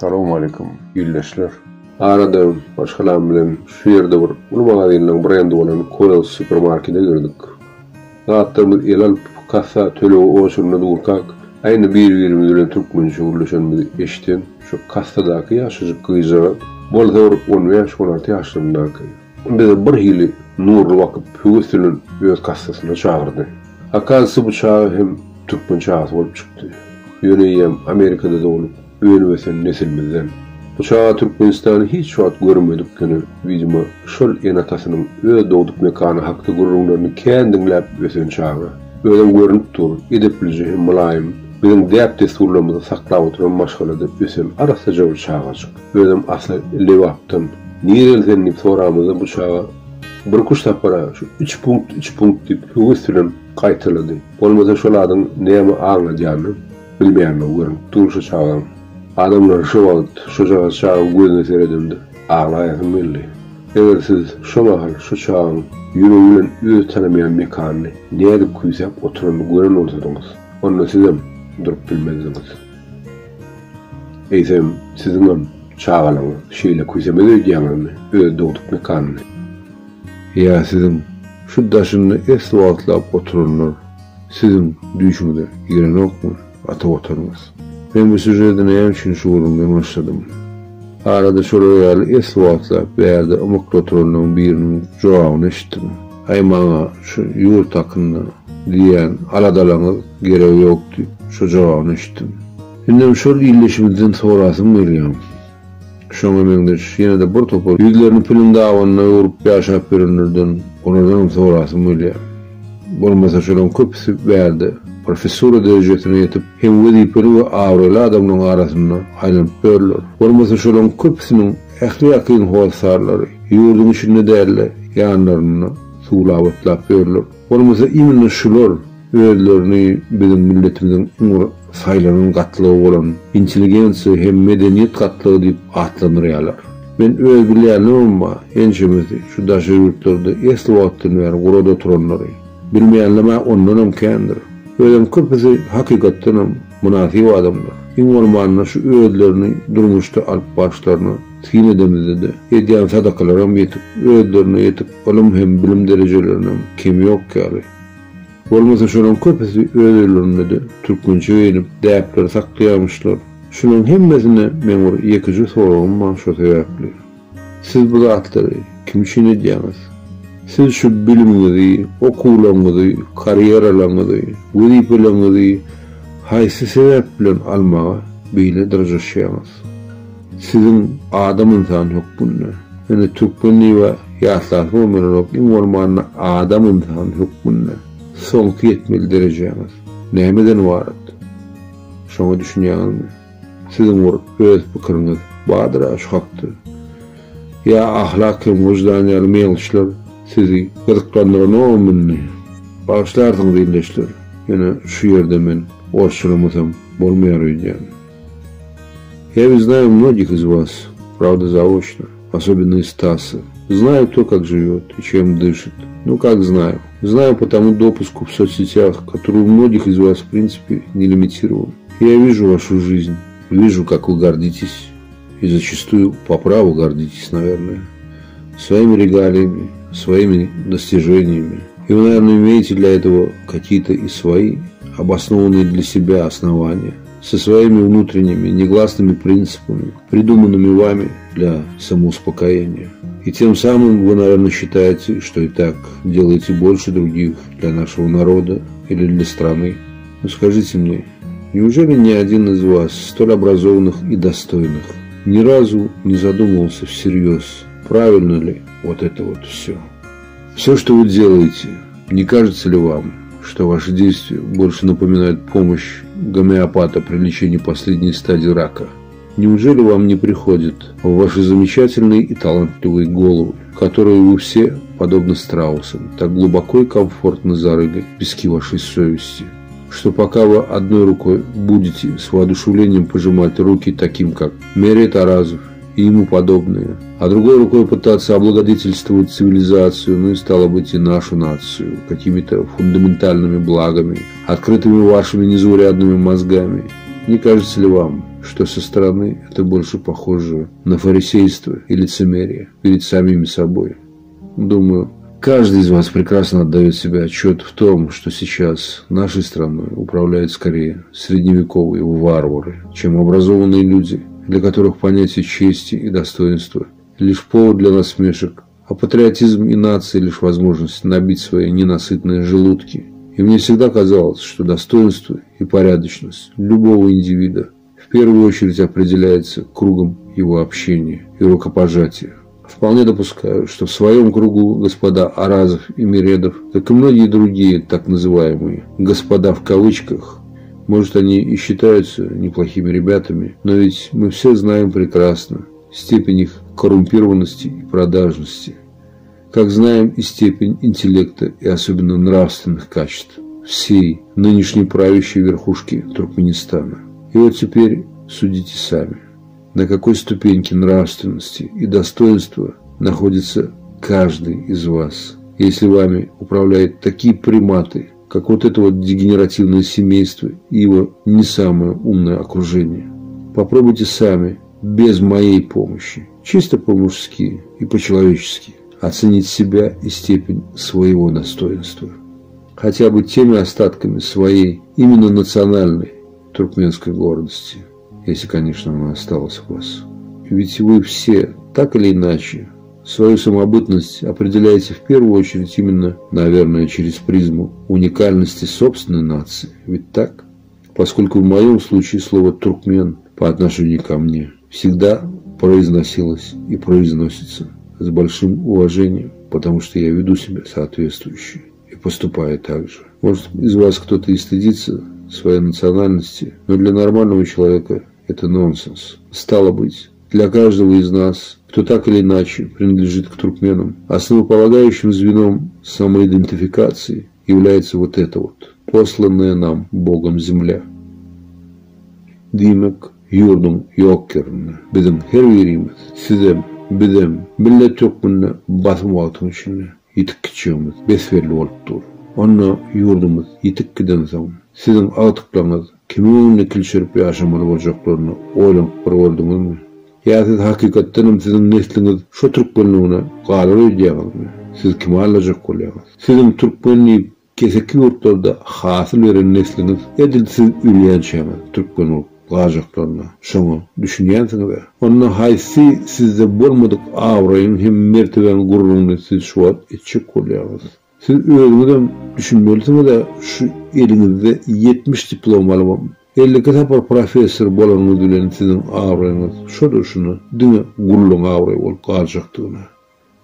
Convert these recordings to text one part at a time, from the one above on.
Salowmaleýkim, ildeşler! Arada maşgalam bilen şu ýerde bir uly magazinleň brendi bolan Koels supermarkete girdik. Zatlarymyzy ele alyp, kassa tölegi oçurynda durkak, aýna bir-birimiz bilen türkmençe gürleşenimizi eşiden şu kassadaky ýaşajyk gyzjagaz, bolsa bir on bäş-on alty ýaşlaryndaky, bize birhili nurly bakyp, höwes bilen öz kassasyna çagyrdy. Okazysy bu çaga hem türkmen çagasy bolup çykdy. Ýöne eýýäm Amerikada doglup, önüp-ösen nesilimizden. Bu çaga Türkmenistany hiç wagt görmedik ýöne widimo şol ene-atasynyň öz dogduk mekany hakda gürrüňlerini kän diňläp ösen çaga. Özem görnüp dur, edeplije hem mylaýym, biziň däp-dessurlarymyzy saklap oturan maşgalada ösen arassaja bir çagajyk. Özem asly Lebapdan. Nireli sen diýip soramyzda bu çaga birküç sapar-a şu üç punkt, üç punkt diýip höwes bilen gaýtalady. Bolmasa şol adyň näme aňladýanyny bilmeýänligi görnüp dur şu çagaň. Adamlar şo wagt şojagaz çagaň gözüne seredemde aglaýasym geldi. Eger siz şo mahal şu çagaň ýüregi bilen öz tanamaýan mekanyny nädip küýsäp oturanyny gören bolsadyňyz, onda sizem durup bilmezdiňiz. Eýsem, siziňem çagalaryňyz şeýle küýsemez öýdýäňizmi öz dogduk mekanyny? Ýa siziň şu daşynda esli wagtlap oturanlar siziň düýşüňize girenokmy, ata Watanyňyz? Men bu sýužeti näme üçin şu gürrüňden başladym? Arada şolar ýaly esli wagtlap bärde ymykly oturanlaryň biriniň jogabyny eşitdim. Aý maňa şu ýurt hakynda diýýän aladalaňyz geregi ýok diýip şo jogabyny eşitdim. Indem şol ildeşimizden sorasym gelýär. Şoňa meňzeş ýene-de bir topar ýüzlerini piliň dabanyna öwrüp ýaşap ýörenlerden, olardanam sorasym gelýär. Bolmasa şolaryň köpüsi bärde professura derejesine ýetip, hem wezipeli we abraýly adamlaryň arasynda aýlanyp ýörler. Bolmasa şolaryň köpüsiniň ähli ýakyn hossarlary ýurduň içinde däl-de, ýanlarynda suwlap-otlap ýörler. Bolmasa imенно şular özlerini biziň milletimiziň iň bir saýlanan gatlagy bolan intelligensiýa hem medeniýet gatlagy diýip atlandyrýarlar. Men öz bilýänlerimem bar, ençemesi şu daşary ýurtlarda esli wagtdan bäri gurada oturanlary. Bilmeýänlem-ä ondanam kändir. Özem köpüsi hakykatdanam mynasyp adamlar. Iň bolmanda şu özlerini durmuşda alyp baryşlaryna syn edemizde-de, edýän sadakalaram ýetik, özlerine ýetik ylym hem bilim derejelerinem kemi ýok ýaly. Bolmasa şolaň köpüsi öz öýlerinde-de türkmençe geýnip, däpleri saklaýarmyşlar. Şulaň hemmesine meň bir ýekeje soragym bar şo sebäpli. Siz bu zatlary kim üçin edýäňiz? Siz şu bilimiňizi, okuwlaryňyzy, karýeralaryňyzy, wezipeleriňizi haýsy sebäp bilen almaga beýle dyrjaşýaňyz? Siziň adam-ynsan hökmünde, ýöne türkmen diýib-ä ýatlasymam gelenok, iň bolmanda adam-ynsan hökmünde soňky ýetmeli derejäňiz nämeden ybarat? Şoňa düşünýäňizmi? Siziň bir öz pikiriňiz bardyr-a şu hakda? Ýa ahlak hem wyždan ýaly meňzişler sizi gyzyklandyranogam indi? Bagyşlarsyňyz ildeşler, ýöne şu ýerde men orsçalamasam bolmaýar öýdýän. Я ведь знаю многих из вас, правда заочно, особенно из ТАССа. Знаю, кто как живет и чем дышит. Ну, как знаю. Знаю по тому допуску в соцсетях, который у многих из вас, в принципе, не лимитирован. Я вижу вашу жизнь, вижу, как вы гордитесь, и зачастую по праву гордитесь, наверное, своими регалиями, своими достижениями. И вы, наверное, имеете для этого какие-то и свои, обоснованные для себя основания, со своими внутренними негласными принципами, придуманными вами для самоуспокоения. И тем самым вы, наверное, считаете, что и так делаете больше других для нашего народа или для страны. Но скажите мне, неужели ни один из вас, столь образованных и достойных, ни разу не задумывался всерьез, правильно ли вот это вот все? Все, что вы делаете, не кажется ли вам, что ваши действия больше напоминают помощь гомеопата при лечении последней стадии рака? Неужели вам не приходит в ваши замечательные и талантливые головы, которые вы все, подобно страусам, так глубоко и комфортно зарыли в пески вашей совести, что пока вы одной рукой будете с воодушевлением пожимать руки таким, как Мерет Оразов и ему подобные, а другой рукой пытаться облагодетельствовать цивилизацию, ну и стало быть и нашу нацию, какими-то фундаментальными благами, открытыми вашими незаурядными мозгами? Не кажется ли вам, что со стороны это больше похоже на фарисейство и лицемерие перед самими собой? Думаю, каждый из вас прекрасно отдает себе отчет в том, что сейчас нашей страной управляют скорее средневековые варвары, чем образованные люди, для которых понятие чести и достоинства лишь повод для насмешек, а патриотизм и нация лишь возможность набить свои ненасытные желудки. И мне всегда казалось, что достоинство и порядочность любого индивида в первую очередь определяется кругом его общения и рукопожатия. Вполне допускаю, что в своем кругу господа Аразов и Миредов, как и многие другие так называемые «господа» в кавычках, может, они и считаются неплохими ребятами, но ведь мы все знаем прекрасно степень их коррумпированности и продажности, как знаем и степень интеллекта и особенно нравственных качеств всей нынешней правящей верхушки Туркменистана. И вот теперь судите сами, на какой ступеньке нравственности и достоинства находится каждый из вас, если вами управляют такие приматы, как вот это вот дегенеративное семейство и его не самое умное окружение. Попробуйте сами, без моей помощи, чисто по-мужски и по-человечески, оценить себя и степень своего достоинства. Хотя бы теми остатками своей именно национальной туркменской гордости, если, конечно, она осталась у вас. Ведь вы все, так или иначе, свою самобытность определяете в первую очередь именно, наверное, через призму уникальности собственной нации. Ведь так? Поскольку в моем случае слово «туркмен» по отношению ко мне всегда произносилось и произносится с большим уважением, потому что я веду себя соответствующе и поступаю так же. Может, из вас кто-то и стыдится своей национальности, но для нормального человека это нонсенс. Стало быть, для каждого из нас, кто так или иначе принадлежит к туркменам, основополагающим звеном самоидентификации является вот это вот, посланная нам Богом земля. Diýmek, ýurduň ýok ýerinde biziň her birimiz, sizem, bizem millet hökmünde basym wagtyň içinde ýitip gitjegimiz bes-belli bolup dur. Onda ýurdumyz ýitip gidensoň, siziň agtyklaryňyz kimiň öňünde kilçerip ýaşamaly boljaklaryny oýlanyp bir gördüňizmi? Ýa siz hakykatdanam siziň nesliňiz şo türkmenligine galar öýdýäňizmi? Siz kimi aldajak bolýaňyz? Siziň türkmen diýip Keseki ýurtlarda hasyl beren nesliňiz edil siz ölýänçäňiz türkmen bolup galjaklaryna şoňa düşünýänsiňiz-ä. Onda haýsy sizde bolmadyk abraýyň hem mertebäň gürrüňini siz şu wagt etjek bolýaňyz? Siz özüňizem düşünmelisiňiz-ä şu eliňizde 70 diplom alybam, 52 sapar professor bolanyňyz bilen siziň abraýyňyz şo durşuna diňe gulluň abraýy bolup galjakdygyna.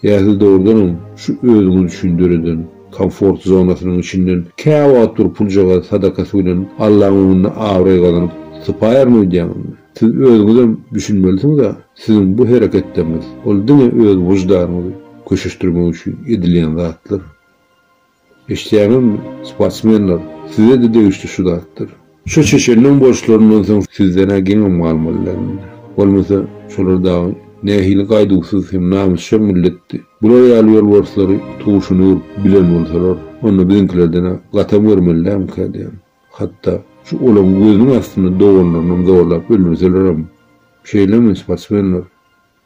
Ýa siz dogrudanam şu özüňiz üçin döreden komfort zonasynyň içinden käwagt bir puljagaz sadakasy bilen Allaň öňünde abraý gazanyp sypaýaryn öýdýäňizmi? Siz özüňizem düşünmelisiňiz-ä, siziň bu hereketleriňiz ol diňe öz wyždanyňyzy köşeşdirmek üçin edilýän zatlar. Eşidýäňizmi, sportsmenler, size-de degişli şu zatlar. Şu çeçenleň boluşlaryndan soň sizden-ä geňem galmaly däl indi. Bolmasa, şolar dagy nähili gaýduwsyz hem namysjaň milletdi. Bular ýaly ýolbarslary towşana öwrüp bilen bolsalar, onda biziňkilerden-ä gatam görmeli dälmikä diýýän. Hatda, şu olaň gözüniň astynda doganlarynam zorlap öldürselerem. Şeýlemi, sportsmenler?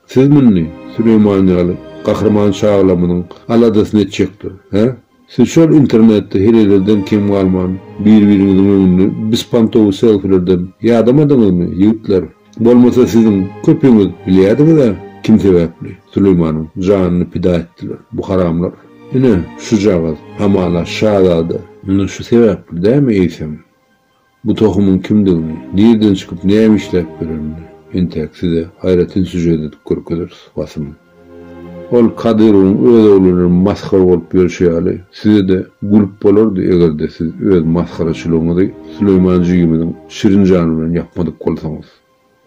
Siz muny Süleýman ýaly gahryman çagalarymyzyň aladasyny etjekdir, hä? Siz şol internetde heleýlerden kem galman, bir-biriňiziň öňünde bespontowy selfilerden ýadamadyňyzmy, ýigitler? Bolmasa siziň köpüňiz bilýädiňiz-ä, kim sebäpli Süleýmanyň janyny pida etdiler bu haramlar. Ine, şujagaz, hamala şazada, ine şu sebäpli dämi eýsem? Bu tohumyň kimdigini, nirden çykyp näme işläp ýörenini entäk size aýratyn sýužet edip görkezeris, basym. Ol Kadyrowyň öz ogly bilen masgara bolup ýörşi ýaly, size-de gülüp bolardy eger-de siz öz masgaraçylygyňyzy Süleýman jigimiziň şirin jany bilen ýapmadyk bolsaňyz.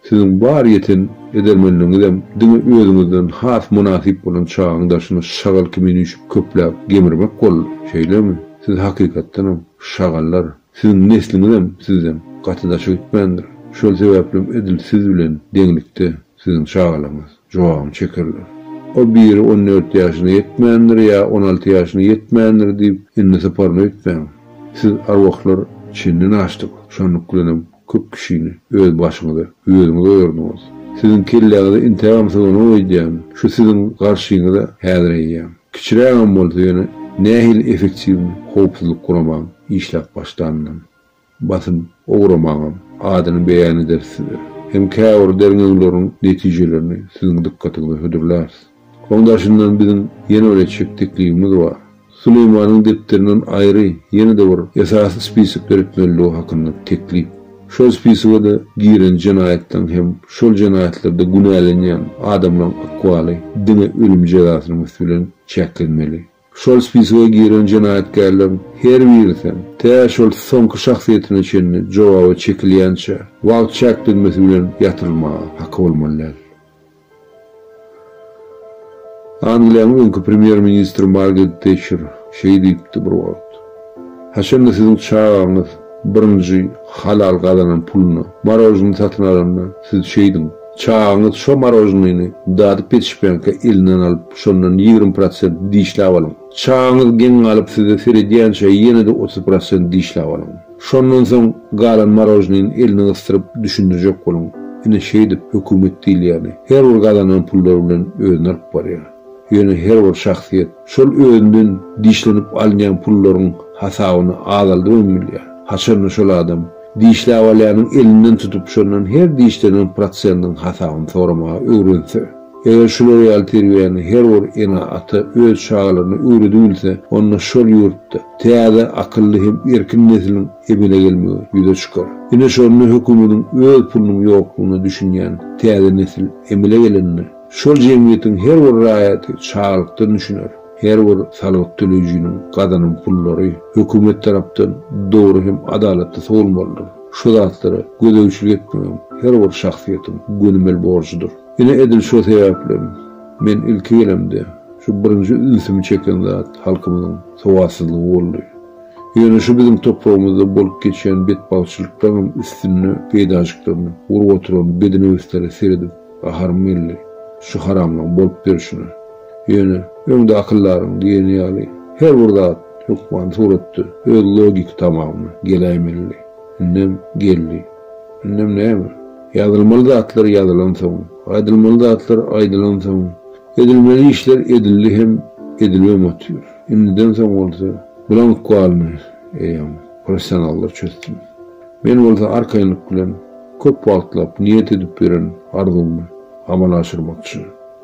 Siziň bar ýeten edermenligiňizem diňe özüňizden has mynasyp bolan çagaň daşyna şagal kimin üýşüp köpläp gemirmek boldy, şeýlemi? Siz hakykatdanam şagallar. Siziň nesliňizem sizden gaty daşa gitmändir. Şol sebäplem edil siz bilen deňlikde siziň çagalaryňyz jogabyny çekerler. O biri on dört ýaşyna ýetmändir ýa on alty ýaşyna ýetmändir diýip indi syparyny öýtmäň. Siz arwahlar çenden aşdyňyz. Şonluk bilenem. Köp kişini öz başyňyza özüňiz oýardyňyz. Siziň kelläňize intägem syganok öýdýän, şu siziň garşyňyza häzir eýýäm. Kiçirägem bolsa ýöne nähili effektiwny howpsuzlyk guramaň işläp başlanynam. Basym o guramaňam adyny beýan ederis size. Hem käbir derňewleriň netijelerini siziň dykgatyňyza hödürläris. Oň daşyndan biziň ýene bir etjek teklibimiz bar. Süleýmanyň depderinden aýry ýene-de bir esasy spisok döretmeliligi hakynda teklip. Şol spisoga-da giren jenaýatlaryň hem şol jenaýatlarda günälenýän adamlaryň ykbaly diňe ölüm jezasynyň üsti bilen çäklenmeli. Şol spisoga giren jenaýatkärleriň her birisem tä şol soňky şahsyýetine çenli jogaba çekilýänçä wagt çäklenmesi bilen ýatyrylmaga haky bolmaly däl. Angliýanyň öňki premýer-ministri Margaret Tetçer şeý diýipdi bir wagt, Haçan-da siziň çagaňyz birinji halal gazanan puluna marožnyý satyn alanda, siz şeýdiň, çagaňyz şo marožnyny dadyp ýetişmänkä elinden alyp, şondan 20 prosent dişläp alyň. Çagaňyz geň galyp size seredýänçä ýene-de 30 prosent dişläp alyň. Şondan soň galan marožnyny eline gysdyryp düşündirjek boluň. Ine şeýdip hökümet diýilýäni her bir gazanan pullary bilen özüni alyp barýar. Ýöne her bir şahsyýet şol özünden dişlenip alynýan pullaryň hasabyny azaldybam bilýär. Haçanda şol adam dişläp alýanyň elinden tutup şondan her dişlenen prosendiň hasabyny soramaga öwrense. Eger şular ýaly terbiýäni her bir ene-ata öz çagalaryna öwredibilse, onda şol ýurtda täze, akylly hem erkin nesliň emele gelmegi ýüze çykar. Ine şonda hökümediň öz pulunyň ýoklugyna düşünýän täze nesil emele gelende, şol jemgyýetiň her bir raýaty çagalykdan düşüner, her bir salgyt töleýjiniň gazanan pullary hökümet tarapdan dogry hem adalatly sowulmalydyr. Şu zatlara gözegçilik etmegem her bir şahsyýetiň gönümel borjudyr. Ine edil şo sebäplem men ilki gelemde şu birinji ünsümi çeken zat halkymyzyň sowatsyzlygy boldy. Ýöne şu biziň topragymyzda bolup geçýän betbagtçylyklaryňam üstünde peýdajyklaryny gurup oturan bedinebistlere seredip gaharym geldi şu haramlaryň bolup ýörşüne. Ýöne öňde akyldaryň diýeni ýaly her bir zat hökmany suratda öz logiki tamamyna geläýmelidi. Indem geldi. Indem näme? Ýazylmaly zatlar ýazylansoň, aýdylmaly zatlar aýdylansoň, edilmeli işler edildi hem edilibem otyr. Indiden soň bolsa bulaň ykbalyny eýýäm professionallar çözsün. Men bolsa arkaýynlyk bilen köp wagtlap niýet edip ýören arzuwymy amala aşyrmakçy.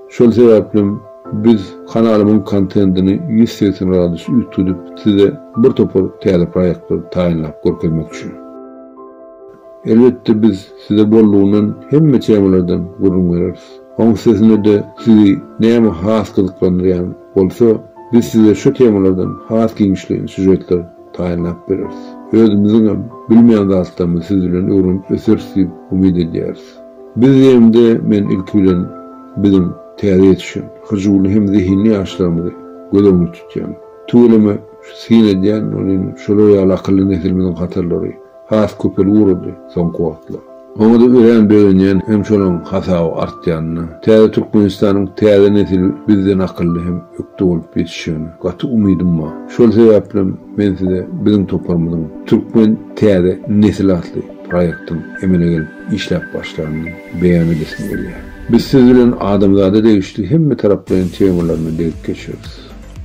Şol sebäplem biz kanalymyň kontendini 180 gradus üýtgedip size bir topar täze proýektleri taýynlap görkezmekçi. Elbetde biz size boldugyndan hemme temalardan gürrüň bereris. Oň üstesine-de sizi näme has gyzyklandyrýan bolsa, biz size şo temalardan has giňişleýin sýužetler taýynlap bereris. Özümiziňem bilmeýän zatlarymyzy siz bilen öwrenip öseris diýip umyt edýäris. Biz diýemde men ilki bilen biziň täze ýetişen, hyjuwly hem zehinli ýaşlarymyzy göz öňünde tutýan. Tüweleme şu syn edýän welin şolar ýaly akylly nesilimiziň hatarlary has köpelip ugrady soňky wagtlar. Oňa-da örän begenýän hem şolaň hasaby artýanyna, täze Türkmenistanyň täze nesili bizden akylly hem ökde bolup ýetişjegine gaty umydym bar. Şol sebäplem men size biziň toparymyzyň Türkmen täze nesil atly proýektiň emele gelip işläp başlanyny beýan edesim gelýär. Biz siz bilen adamzada degişli hemme taraplaýyn temalaryna degip geçeris.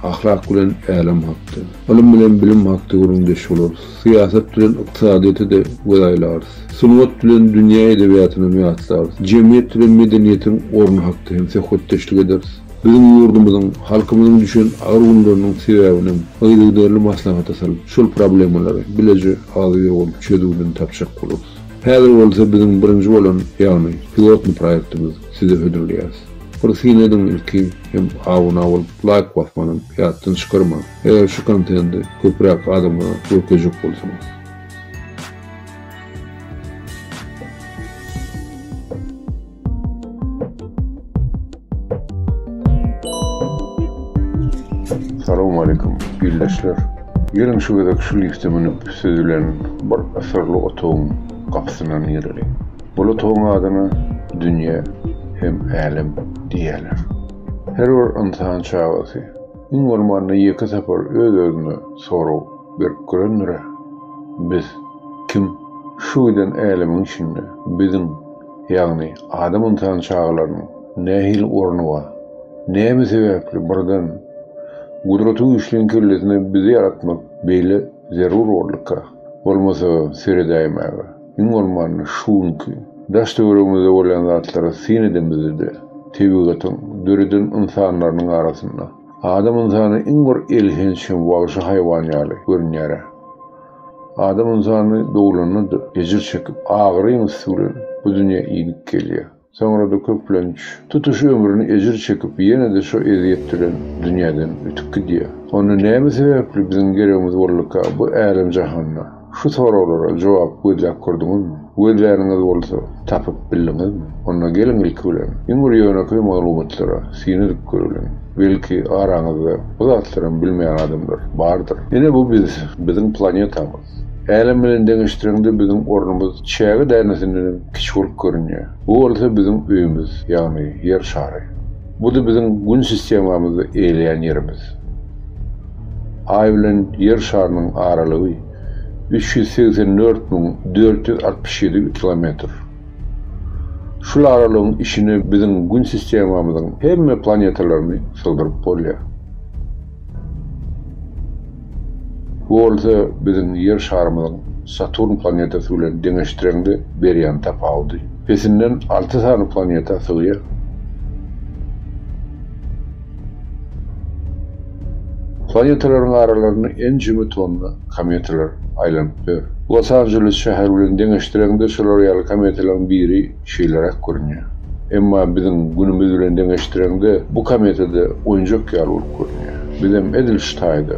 Ahlak bilen älem hakda, ylym bilen bilim hakda gürrüňdeş bolarys. Syýasat bilen ykdysadyýete-de göz aýlarys. Sungat bilen dünýä edebiýatynam ýatlarys. Jemgyýet bilen medeniýetiň orny hakda hem söhbetdeşlik ederis. Biziň ýurdumyzyň, halkymyzyň düşen agyr günleriniň sebäbinem yzygiderli maslahata salyp, şol problemalary bileje agzybir bolup çözgüdini tapjak bolarys. Häzir bolsa biziň birinji bolan, ýagny pilotny proýektimizi size hödürleýäris. Bir syn ediň ilki hem abuna bolup laýk basmanam ýatdan çykarmaň. Eger şu kontendi köpräk adamlara görkezjek bolsaňyz. Salowmaleýkim ildeşler. Geliň şu gezek şu lifte münüp siz bilen bir syrly otagyň gapysyndan gireliň. Bul otagyň adyna dünýe hem älem diýýärler. Her bir ynsan çagasy Iň bolmanda ýeke sapar öz-özüne sorag berip görendir-ä, Biz kim? Şu giden älemiň içinde biziň, ýagny adam-ynsan çagalarynyň nähili orny bar? Näme sebäpli birden Gudraty güýçliň kellesine bizi ýaratmak beýle zerur bolduka? Bolmasa seredäýmäge, iň bolmanda şu günki daş-töweregimizde bolýan zatlara syn edemizde-de, tebigatyň döreden ynsanlarynyň arasynda adam ynsany iň bir elhenç hem wagşy haýwan ýaly görünýär-ä. Adam ynsany doglanda-da ejir çekip, agyryň üsti bilen bu dünýä inip gelýär. Soňra-da köplenç, tutuş ömrüni ejir çekip, ýene-de şo ezýet bilen dünýäden ötüp gidýär. Onda näme sebäpli biziň geregimiz bolduka bu älem-jahanda? Şu soraglara jogap gözläp gördüňizmi? Gözläniňiz bolsa, tapyp bildiňizmi? Onda geliň ilki bilen, iň bir ýönekeý maglumatlara syn edip göreliň. Belki, araňyzda bu zatlaram bilmeýän adamlar bardyr. Ine bu biz, biziň planetamyz. Älem bilen deňeşdireňde biziň ornumyz çäge dänesindenem kiçi bolup görünýär. Bu bolsa biziň öýümiz, ýagny Ýer şary. Bu-da biziň Gün sistemamyzda eýeleýän ýerimiz. Aý bilen Ýer şarynyň aralygy 384 467 kilometr. Şul aralygyň içine biziň Gün sistemamyzyň hemme planetalaryny sygdyryp bolýar. Bu bolsa biziň Ýer şarymyzyň Saturn planetasy bilen deňeşdireňde berýän tapawudy. Pesinden alty sany planeta sygýar. Planetalaryň aralarynda ençeme tonna kometalar aýlanyp ýör. Los-Anjeles şäheri bilen deňeşdireňde şolar ýaly kometalaryň biri şeýleräk görünýär. Emma biziň Günümiz bilen deňeşdireňde bu kometa-da oýunjak ýaly bolup görünýär. Bizem edil şu taýda.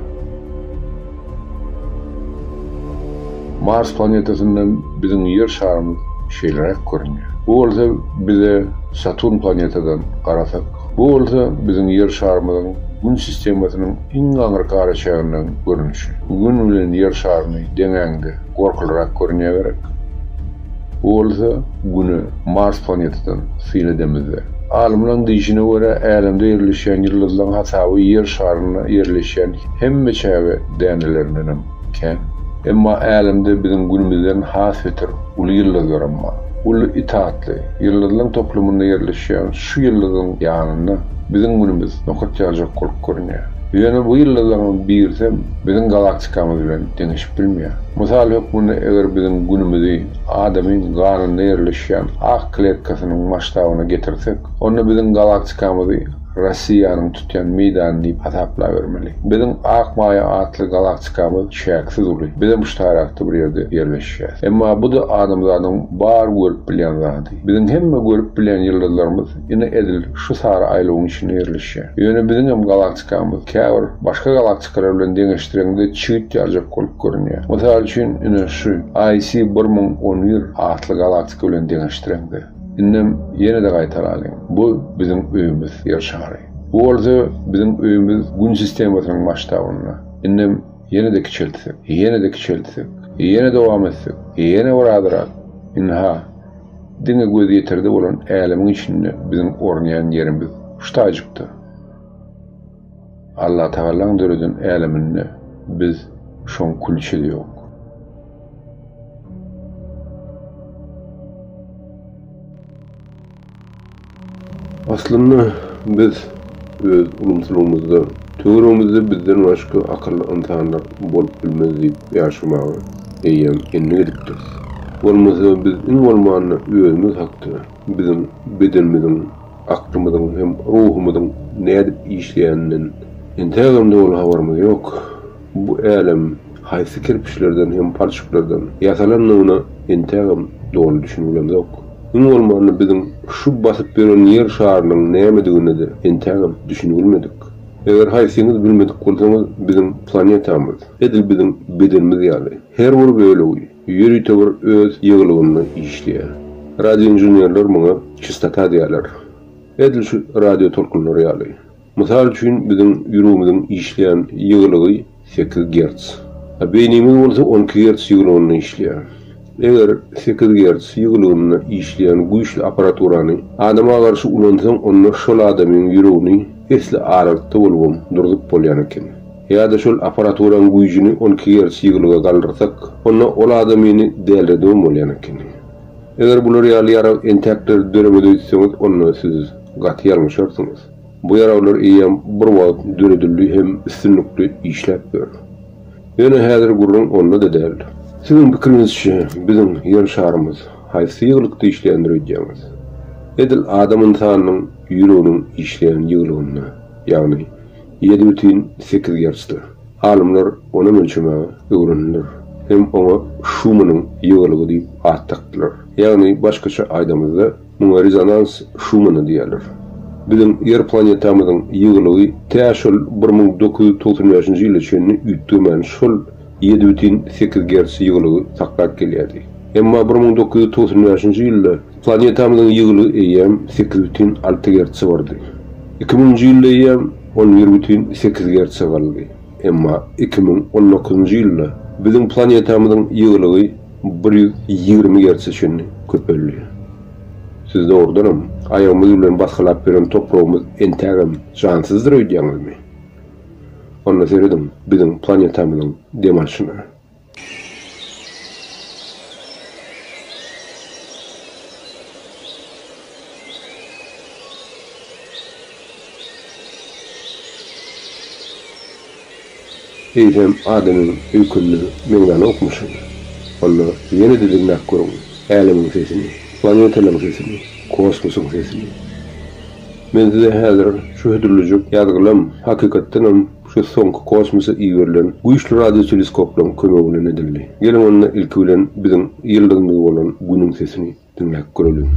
Mars planetasyndan biziň Ýer şarymyz şeýleräk görünýär. Bu bolsa bize Saturn planetadan garasak. Bu bolsa biziň Ýer şarymyzyň Gün sistemasynyň iň aňyrky araçäginden görnüşi. Gün bilen Ýer şaryny deňäňde gorkulyrak görünýär gerek? Bu bolsa Güne Mars planetadan syn edemizde. Alymlaryň diýşine görä, älemde ýerleşýän ýyldyzlaryň hasaby Ýer şarynda ýerleşýän hemme çäge dänelerindenem kän. Emma älemde biziň Günümizden has beter uly ýyldyzlaram bar. Uly It atly ýyldyzlaryň toplumynda ýerleşýän şu ýyldyzyň ýanynda biziň Günümiz nokat ýaljak bolup görünýär. Ýöne bu ýyldyzlaryň birisem biziň galaktikamyz bilen deňeşip bilmeýär. Mysal hökmünde eger biziň Günümizi adamyň ganynda ýerleşýän ak kletkasynyň masştabyna getirsek, onda biziň galaktikamyzy Rossiýanyň tutýan meýdany diýip hasaplabermeli. Biziň Ak maýa atly galaktikamyz çäksiz uly. Bizem şu taýrakda bir ýerde ýerleşýäs. Emma bu-da adamzadyň bar görüp bilýän zady. Biziň hemme görüp bilýän ýyldyzlarymyz ine edil şu sary aýlawyň içinde ýerleşýär. Ýöne biziňem galaktikamyz käbir başga galaktikalar bilen deňeşdireňde çigit ýaljak bolup görünýär. Mysal üçin, ine şu IC 1011 atly galaktika bilen deňeşdireňde. Indem ýene-de gaýtalalyň, bu biziň öýümiz, Ýer şary. Bu bolsa biziň öýümiz Gün sistemasynyň masştabynda. Indem ýene-de kiçeltsek, ýene-de kiçeltsek, ýene dowam etsek, ýene bir azrak, ynha, diňe gözýeterde bolan älemiň içinde biziň ornaýan ýerimiz şu taýjykda. Allatagalaň döreden äleminde biz şoň külçesi ýok. Aslynda biz öz ulumsylygymyzda töweregimizde bizden başga akylly ynsanlar bolup bilmez diýip ýaşamaga eýýäm endik edipdiris. Bolmasa biz iň bolmanda özümiz hakda, biziň bedenimiziň, aklymyzyň hem ruhumyzyň nädip işleýäninden entägem doly habarymyz ýok. Bu älem haýsy kerpiçlerden hem palçyklardan ýasalandygyna entägem doly düşünibilemzok. Iň bolmanda biziň şu basyp ýören ýer şarynyň nämedigine-de entägem düşünibilmedik. Eger haýsyňyz bilmedik bolsaňyz, biziň planetamyz, edil biziň bedenimiz ýaly, her bir bölegi ýörite bir öz ýygylygynda işleýär. Radioinženerler muňa çistota diýýärler. Edil şu radio tolkunlary ýaly. Mysal üçin, biziň ýüregimiziň işleýän ýygylygy sekiz gerts. A beýnimiz bolsa 12 gerts ýygylygynda işleýär. Eger sekiz gerts ýygylygynda işleýän güýçli apparaturany adama garşy ulansaň, onda şol adamyň ýüregini esli aralykda bolubam durzup bolýan eken. Ýa-da şol apparaturaň güýjüni 12 gerts ýygylyga galdyrsak, onda ol adamyny dälredibem bolýan ekeni. Eger bular ýaly ýarag entäkler döremez öýtseňiz, onda siz gaty ýalňyşarsyňyz. Bu ýaraglar eýýäm bir wagt döredildi hem üstünlikli işläp ýör. Ýöne häzir gürrüň onda-da däl. Siziň pikiriňizçe, biziň Ýer şarymyz haýsy ýygylykda işleýändir öýdýäňiz? Edil adam ynsanynyň ýüreginiň işleýän ýygylygynda, ýagny 7,8 gertsde. Alymlar onam ölçemäge öwrendiler hem oňa Şumanyň ýygylygy diýip at dakdylar. Ýagny başgaça aýdamyzda, Muňa rezonans Şumana diýýärler. Biziň Ýer planetamyzyň ýygylygy tä şol 1995-nji ýyla çenli üýtgemän şol 7,8 gerts ýygylygy saklap gelýärdi. Emma 1995-nji ýylda planetamyzyň ýygylygy eýýäm 8,6 gertse bardy. 2000-nji ýylda eýýäm 11,8 gertse galdy. Emma 2019-njy ýylda biziň planetamyzyň ýygylygy 120 gertse çenli köpeldi. Siz dogrudanam, aýagymyz bilen basgylap ýören topragymyz entägem jansyzdyr öýdýäňizmi? Onda serediň biziň planetamyzyň dem alşyna. Eýsem, adamyň öýkenine meňzänokmyşyn? Onda ýene-de diňläp görüň, älemiň sesini, planetalaryň sesini, kosmosyň sesini. Men size häzir şu hödürlejek ýazgylam, hakykatdanam, şu soňky kosmosa iberilen güýçli radioteleskoplaryň kömegi bilen edildi. Geliň onda ilki bilen biziň ýyldyzymyz bolan Günüň sesini Diňläp göreliň.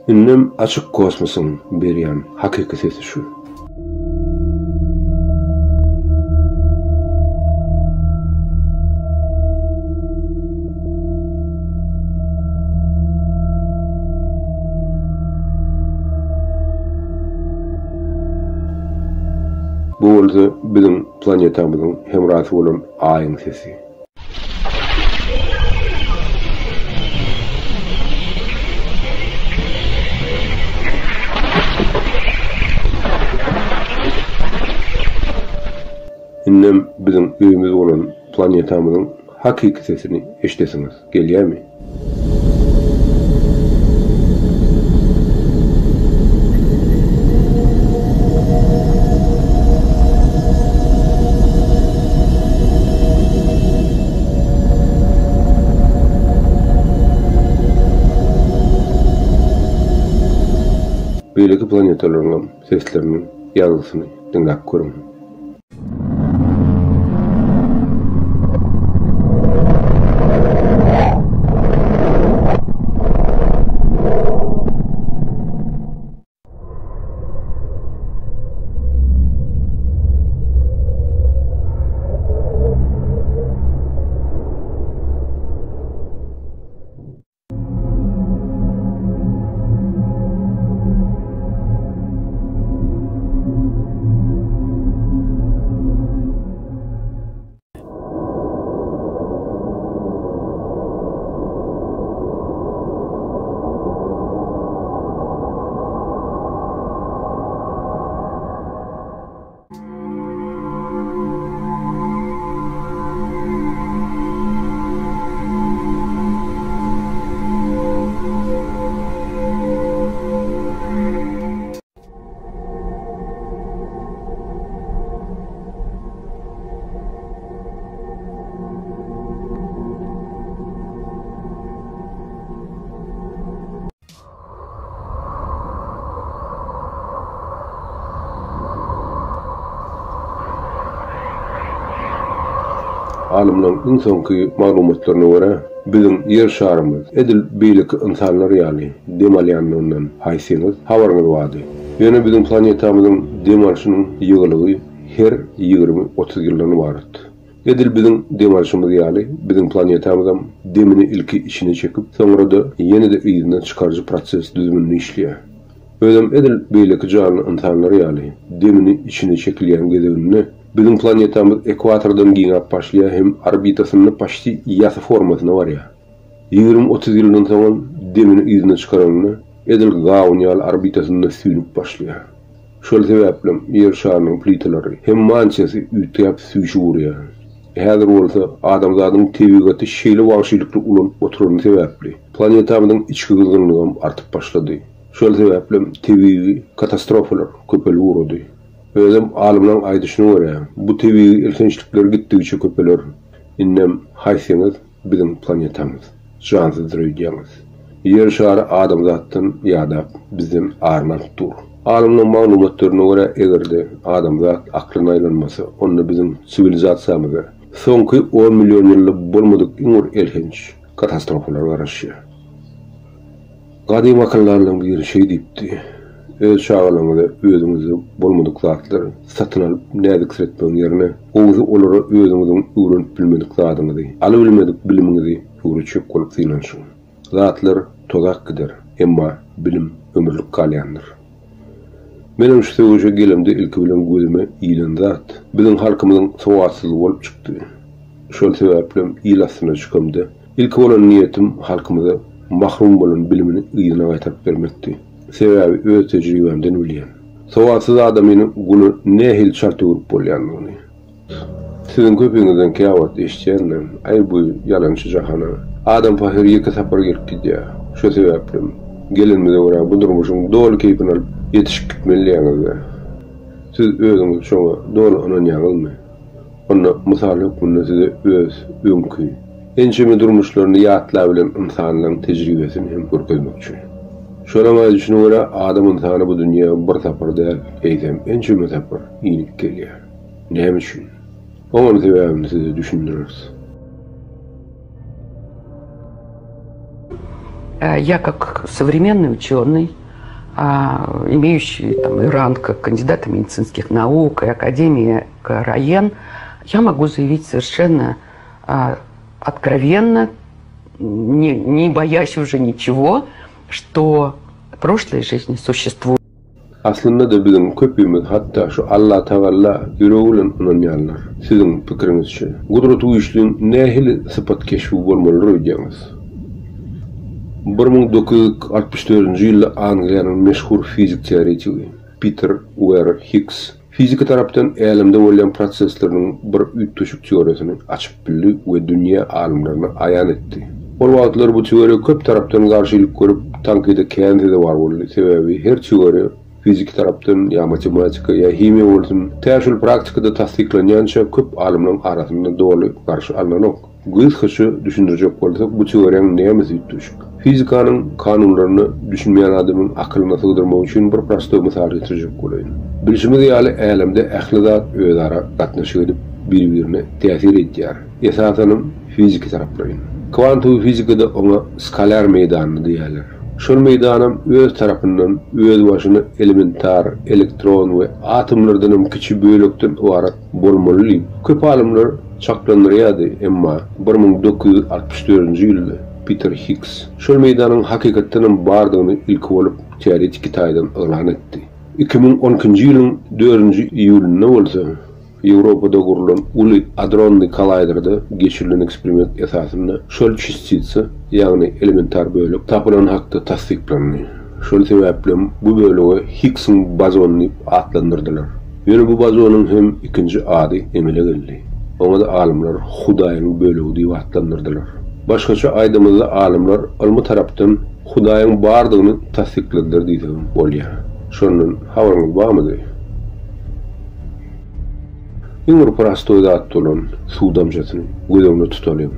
Indem açyk kosmosyň berýän hakyky sesi şu. Bu bolsa biziň planetamyzyň hemrasy bolan Aýyň sesi. Indem biziň öýümiz bolan planetamyzyň hakyky sesini eşidesiňiz gelýärmi? Beýleki planetalaryňam sesleriniň ýazgysyny diňläp görüň. Alymlaryň iň soňky maglumatlaryna görä, biziň Ýer şarymyz edil beýleki ynsanlar ýaly dem alýandygyndan haýsyňyz habaryňyz bardy? Ýöne biziň planetamyzyň dem alşynyň ýygylygy her 20-30 ýyldan ybarat. Edil biziň dem alşymyz ýaly, biziň planetamyzam demini ilki içine çekip, soňra-da ýene-de yzyna çykaryjy proses düzüminde işleýär. Özem edil beýleki janly ynsanlar ýaly, demini içine çekilýän gezeginde biziň planetamyz ekwatordan giňäp başlaýar hem orbitasynda paçti ýasy formasyna barýar. Ýigrimi-otuz ýyldan soňam demini yzyna çykaranda edil gawun ýaly orbitasynda süýnüp başlaýar. Şol sebäplem Ýer şarynyň plitalary hem mantiýasy üýtgäp süýşüp urýar. Häzir bolsa adamzadyň tebigaty şeýle wagşylykly ulanyp oturany sebäpli, planetamyzyň içki gyzgynlygam artyp başlady. Şol sebäplem tebigy katastrofalar köpelip ugrady. Özem alymlaň aýdyşyna görä, bu tebigy elhençlikler gitdigiçe köpeler. Indem haýsyňyz biziň planetamyz jansyzdyr öýdýäňiz? Ýer şary adamzatdan ýadap, bizden aryny alyp dur. Alymlaň maglumatlaryna görä, eger-de adamzat aklyna aýlanmasa, onda biziň siwilizasiýamyza soňky on million ýylda bolmadyk iň bir elhenç katastrofalar garaşýar. Gadym akyldarlaryň biri şeý diýipdi, Öz çagalaryňyza özüňizde bolmadyk zatlary satyn alyp näziksiretmegiň ýerine, gowusy olara özüňiziň öwrenip bilmedik zadyňyzy, alybilmedik bilimiňizi öwretjek bolup synanyşyň. Zatlar tozap gider, emma bilim ömürlik galýandyr. Menem şu söweşe gelemde ilki bilen gözüme ilen zat, biziň halkymyzyň sowatsyzlygy bolup çykdy. Şol sebäplem il astyna çykamda, Ilki bolan niýetim halkymyza mahrum bolan bilimini yzyna gaýtaryp bermekdi. Sebäbi öz tejribämden bilýän. Sowatsyz adamyny gula nähili çalt öwrüp bolýandygyny. Siziň köpüňizden käwagt eşidýändim, Aý bu ýalançy jahana adam pahyr ýeke sapar gelip gidýär. Şo sebäplem gelenimize görä bu durmuşyň doly keýpini alyp ýetişip gitmeli diýýäňiz-dä. Siz özüňiz şoňa doly ynanýaňyzmy? Onda mysal hökmünde size öz öňki ençeme durmuşlaryny ýatlabilen ynsanlaryň tejribesini hem görkezmekçi. Şolaň aýdyşyna görä, adam ynsany bu dünýä bir sapar däl, eýsem ençeme sapar inip gelýär. Näme üçin? Oňam sebäbini size düşündireris. Я как современный ученый, имеющий там и ранг кандидата медицинских наук и академии РАЕН, я могу заявить совершенно откровенно, не, не боясь уже ничего, что прошлой жизни существует. Aslynda-da biziň köpimiz hatda şu Allatagalla ýüregi bilen ynanýanlar. Siziň pikiriňizçe, Gudratygüýçliň nähili sypat-keşbi bolmalydyr öýdýäňiz? 1964-nji ýylda Angliýanyň meşhur fizik-teoretigi Piter Uer Higgs Fiziki tarapdan älemde bolýan prosesleriniň bir üýtgeşik teoriýasyny açyp bildi we dünýä alymlaryna aýan etdi. Ol wagtlar bu teoriýa köp tarapdan garşylyk görüp, tankyda kän sezewar boldy, sebäbi her teoriýa fiziki tarapdan ýa matematika, ýa himiýa bolsun, tä şol praktikada tassyklanýança köp alymlaryň arasynda doly garşy alnanok. Gysgaça düşündirjek bolsak, bu teoriýaň nämesi üýtgeşik? Fizikanyň kanunlaryna düşünmeýän adamyň akylyna sygdyrmak üçin bir prostoý mysal getirjek bolaýyn. Bilşimiz ýaly, älemde ähli zat özara gatnaşyk edip, bir-birine täsir edýär. Esasanam fiziki taraplaýyn. Kwantowy fizikada oňa skalýar meýdany diýýärler. Şol meýdanam öz tarapyndan özbaşyna elementar elektron we atomlardanam kiçi bölekden ybarat bolmaly diýip, köp alymlar çaklandyrýardy, emma 1964-nji ýylda Piter Higgs şol meýdanyň hakykatdanam bardygyny ilki bolup teoretiki taýdan yglan etdi. 2012-nji ýylyň dördünji iýulynda bolsa Ýewropada gurlan Uly adronnyý kollaýderda geçirilen eksperiment esasynda şol çastitsa, ýagny elementar bölek tapylany hakda tassyklandy. Şol sebäplem bu bölege Higgsiň bozony diýip atlandyrdylar. Ýöne bu bozonyň hem ikinji ady emele geldi. Oňa-da alymlar Hudaýyň bölegi diýip atlandyrdylar. Başgaça aýdamyzda alymlar ylmy tarapdan Hudaýyň bardygyny tassykladylar diýsegem bolýar. Şondan habaryňyz barmydy? Iň bir prostoý zat bolan suw damjasyny göz öňünde tutalyň.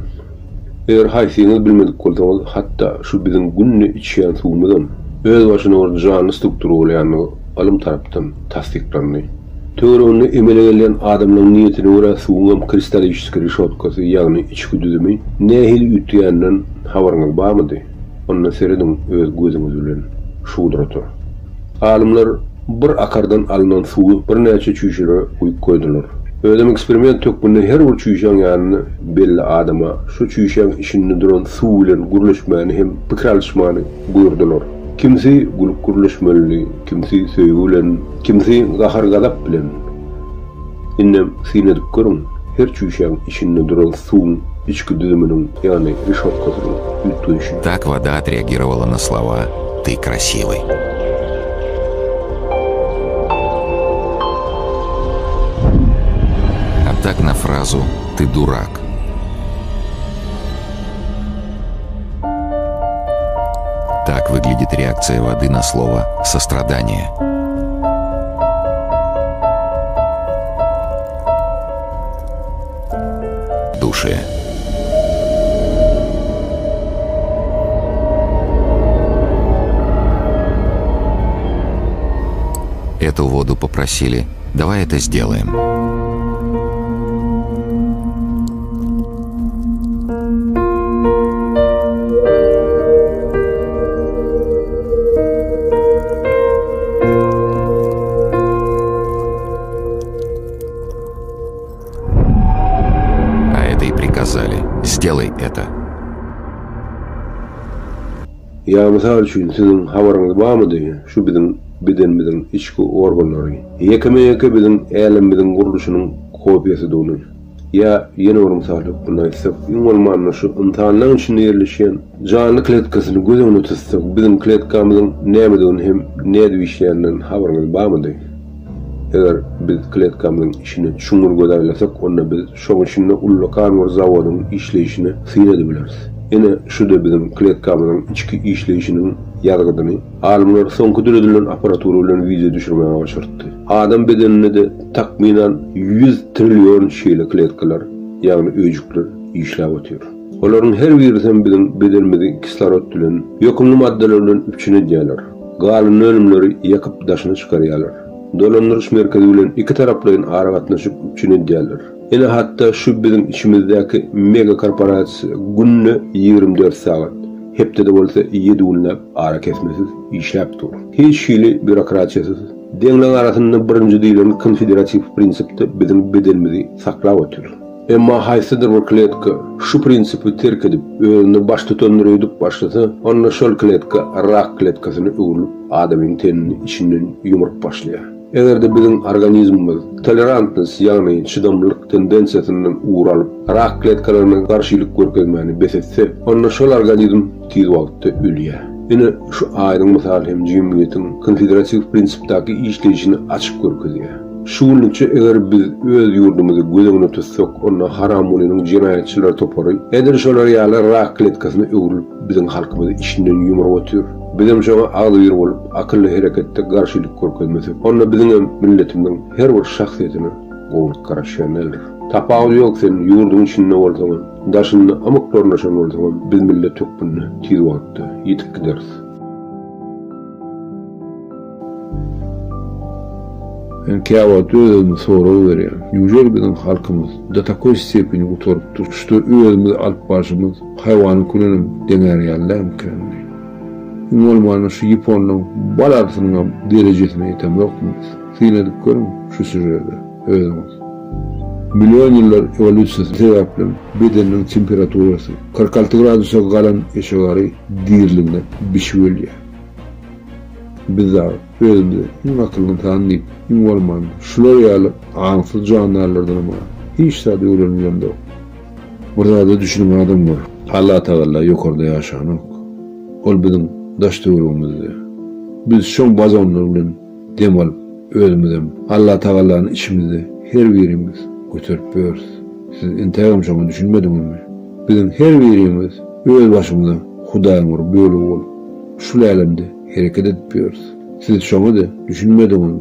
Eger haýsyňyz bilmedik bolsaňyz, hatda şu biziň günde içýän suwumyzam özbaşyna bir janly struktura bolýandygy ylym tarapdan tassyklandy. Töwereginde emele gelýän adamlaryň niýetine görä suwuňam kristalliçeskiý reşotkasy, ýagny içki düzümi nähili üýtgeýäninden habaryňyz barmydy? Onda serediň öz gözüňiz bilen şu gudrata. Alymlar bir akardan alnan suwy birnäçe çüýşelere guýup goýdular. Özem eksperiment hökmünde her bir çüýşäň ýanynda belli adama şu çüýşäň içinde duran suw bilen gürleşmäni hem pikir alyşmany buýurdylar. Kimsi gülüp gürleşmelidi, kimsi söýgi bilen, kimsi gahar-gazap bilen. Indem syn edip görüň, her çüýşäň içinde duran suwuň içki düzüminiň, ýagny reşotkasynyň üýtgeýşini. Так вода отреагировала на слова «ты красивый». А так на фразу «ты дурак». Так выглядит реакция воды на слово «сострадание». Душе. Эту воду попросили «давай это сделаем». А это и приказали. Сделай это. Ýa mysal üçin siziň habaryňyz barmydy şu biziň bedenimiziň içki organlary ýekeme-ýeke biziň älemimiziň gurluşynyň kopiýasydygyny? Ýa ýene bir mysal hökmünde aýtsak, iň bolmanda şu ynsanlaň içinde ýerleşýän janly kletkasyny göz öňünde tutsak, biziň kletkamyzyň nämedigini hem nädip işleýäninden habaryňyz barmydy? Eger biz kletkamyzyň içine çuňňur göz aýlasak, onda biz şoň içinde ullakan bir zawodyň işleýşine syn edibileris. Ine, şu-da biziň kletkamyzyň içki işleýşiniň ýazgydyny alymlar soňky döredilen apparatura bilen wideo düşürmäge başartdy. Adam bedeninde-de takmynan 100 trillion şeýle kletkalar, ýagny öýjükler işläp otyr. Olaryň her birisem biziň bedenimizi kislorod bilen, ýokumly maddalar bilen üpjün edýärler. Galyndy önümleri ýakyp daşyna çykarýarlar. Dolandyryş merkezi bilen ikitaraplaýyn aragatnaşyk üpjün edýärler. Ine hatda şu biziň içimizdäki mega korporasiýa günde 24 sagat, hepdede bolsa ýedi günläp arakesmesiz işläp dur. Hiç hili býurokratiýasyz, deňleň arasynda birinji diýlen konfederatiw prinsipde biziň bedenimizi saklap otyr. Emma haýsydyr bir kletka şu prinsipi terk edip, özüne baştutandyr öýdüp başlasa, onda şol kletka rak kletkasyna öwrülip, adamyň tenini içinden ýumrup başlaýar. Eger-de biziň organizmimiz tolerantnost, ýagny çydamlylyk tendensiýasyndan ugur alyp, rak kletkalaryna garşylyk görkezmäni bes etse, onda şol organizm tiz wagtda ölýär. Ine, şu aýdyň mysal hem jemgyýetiň konfederatiw prinsipdäki işleýşini açyp görkezýär. Şu günlükçe eger biz öz ýurdumyzy göz öňüne tutsak, onda Haramgulynyň jenaýatçylar topary edil şolar ýaly rak kletkasyna öwrülip, biziň halkymyzy içinden ýumrup otyr. Bizem şoňa agzybir bolup, akylly hereketde garşylyk görkezmesek, onda biziňem milletimiziň her bir şahsyýetine gowulyk garaşýan däldir. Tapawudy ýok sen ýurduň içinde bolsaňam, daşynda ymykly ornaşan bolsaňam biz millet hökmünde tiz wagtda ýitip gideris. Men käwagt öz-özüme sorag berýän, Nýuželi biziň halkymyz do takoý stepeni gutarypdyr, şto özümizi alyp barşymyz haýwanyňky bilenem deňär ýaly dälmikän diýip. Iň bolmanda şu ýaponlaň bal arysynyňam derejesine ýetemzokmy biz? Syn edip görüň şu sýužede özüňiz. Million ýyllar ewolýusiýasy sebäplem bedeniniň temperaturasy 46 gradusa galan eşegary diriligine bişip ölýär. Biz dagy özümize iň akylly ynsan diýip, iň bolmanda şular ýaly aňsyz jandarlardanam-a hiç zat öwrenilemzok. Bir zada düşüniň adamlar, Allatagalla ýokarda ýaşanok. Ol biziň daş-töweregimizde. Biz şoň bazonlary bilen dem alyp, özümizem Allatagallany içimizde her birimiz göterip ýörüs. Siz entägem şoňa düşünmediňizmi? Biziň her birimiz öz başymyza Hudaýyň bir bölegi bolup, şul älemde hereket edip ýörüs. Siz şoňa-da düşünmediňizmi?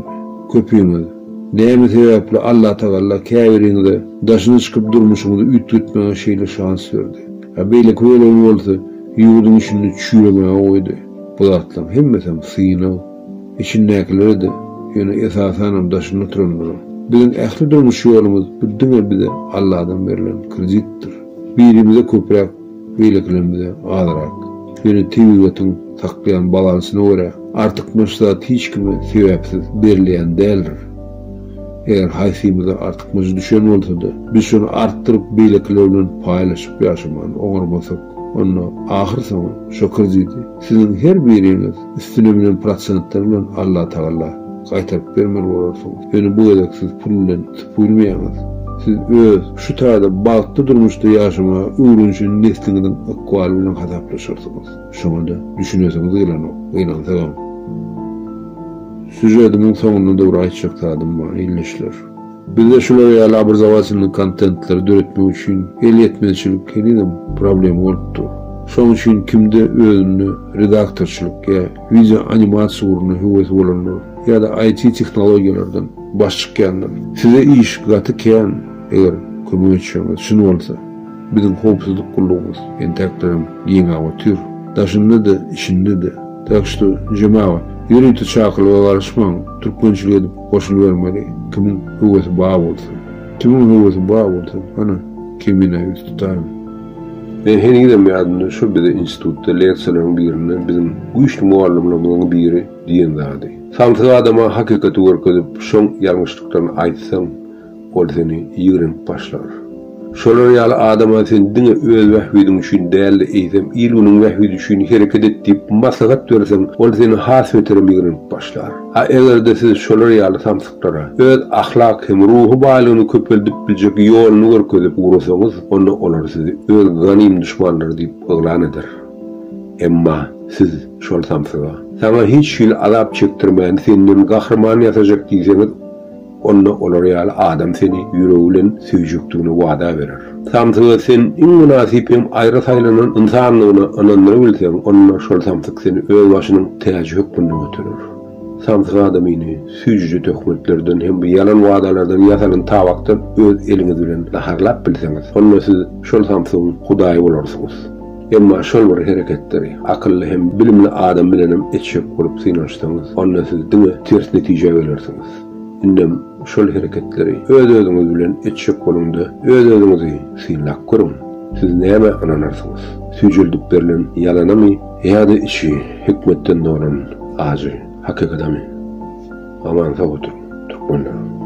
Köpüňiz, Näme sebäpli Allatagalla käbiriňize daşyna çykyp durmuşyňyzy üýtgetmäge şeýle şans berdi, a beýleki bölegini bolsa ýurduň içinde çüýremäge goýdy? Bu zatlaryň hemmesem synag. Içindäkilere-de, ýöne esasanam daşynda oturanlara. Biziň ähli durmuş ýolumyz bu diňe bize Alladan berlen kreditdir. Birimize köpräk, beýlekilerimize azrak. Ýöne tebigatyň saklaýan balansyna görä, artykmaç zat hiç kime sebäpsiz berilýän däldir. Eger haýsymyza artykmajy düşen bolsa-da, biz şony artdyryp beýlekiler bilen paýlaşyp ýaşamany oňarmasak. onda ahyrsoňy şo krediti siziň her biriňiz üstüne münen prosentler bilen Allatagala gaýtaryp bermeli bolarsyňyz. Ýöne bu gezek siz pul bilen süpürilmeýäňiz. Siz öz şu taýda bagtly durmuşda ýaşamaga öwrenişen nesliňiziň ykbaly bilen hasaplaşarsyňyz. Şoňa-da düşünesiňiz gelenok, gynansagam. Sýužetimiň soňunda-da bir aýtjak zadym bar, ildeşler. Bizde şular ýaly obrazowatelnyý kontentleri döretmek üçin elýetmezçilik henizem problema bolup dur. Şoň üçin kimde özünde redaktorçylyk ýa wideo animasiýa ugrunda höwesi bolanlar ýa-da IT tehnologiýalardan baş çykýanlar size iş gaty kän eger kömek etjegiňiz çyn bolsa. Biziň howpsuzlyk gullugymyz entäklerem giňäp otyr. Daşynda-da, içinde-de. Tak şto, jemagat, ýörite çakylyga garaşmaň, türkmençilik edip goşulybermeli, kimiň höwesi bar bolsa. Kimiň höwesi bar bolsa, hany, Keminä ýüz tutaýyň. Men henizem ýadymda, şo bize institutda leksiýalaryň birinde biziň güýçli mugallymlarymyzyň biri diýen zady. Samsyk adama hakykaty görkezip, şoň ýalňyşlyklaryny aýtsaň, Ol seni ýigrenip başlar. Şolar ýaly adama sen diňe öz bähbidiň üçin däl-de, eýsem, il-günüň bähbidi üçin hereket et diýip maslahat berseň, ol seni has beterem ýigrenip başlar. A eger-de siz şolar ýaly samsyklara öz ahlak hem ruhy baýlygyny köpeldip biljek ýoluny görkezip ugrasaňyz, onda olar sizi öz ganym duşmanlary diýip yglan eder. Emma siz şol samsyga, Saňa hiç hili azap çekdirmän senden gahryman ýasajak diýseňiz, Onda olar ýaly adam seni ýüregi bilen söýjekdigini wada berer. Samsyga sen iň mynasyp hem aýry saýlanan ynsandygyna ynandyrybilseň, onda şol samsyk seni öz başynyň täji hökmünde göterer. Samsyk adamyny süýjüje töhmetlerden hem ýalan wadalardan ýasalan tabakdan öz eliňiz bilen naharlap bilseňiz, onda siz şol samsygyň hudaýy bolarsyňyz. Emma şol bir hereketleri akylly hem bilimli adam bilenem etjek bolup synanyşsaňyz, onda siz diňe ters netijä gelersiňiz. Indem şol hereketleri öz-özüňiz bilen etjek boluň-da, öz-özüňizi synlap görüň. Siz nämä ynanarsyňyz? Süýjeldip berlen ýalanamy ýa-da içi hikmetden dolan ajy hakykatamy? Aman sag oturyň, türkmenler!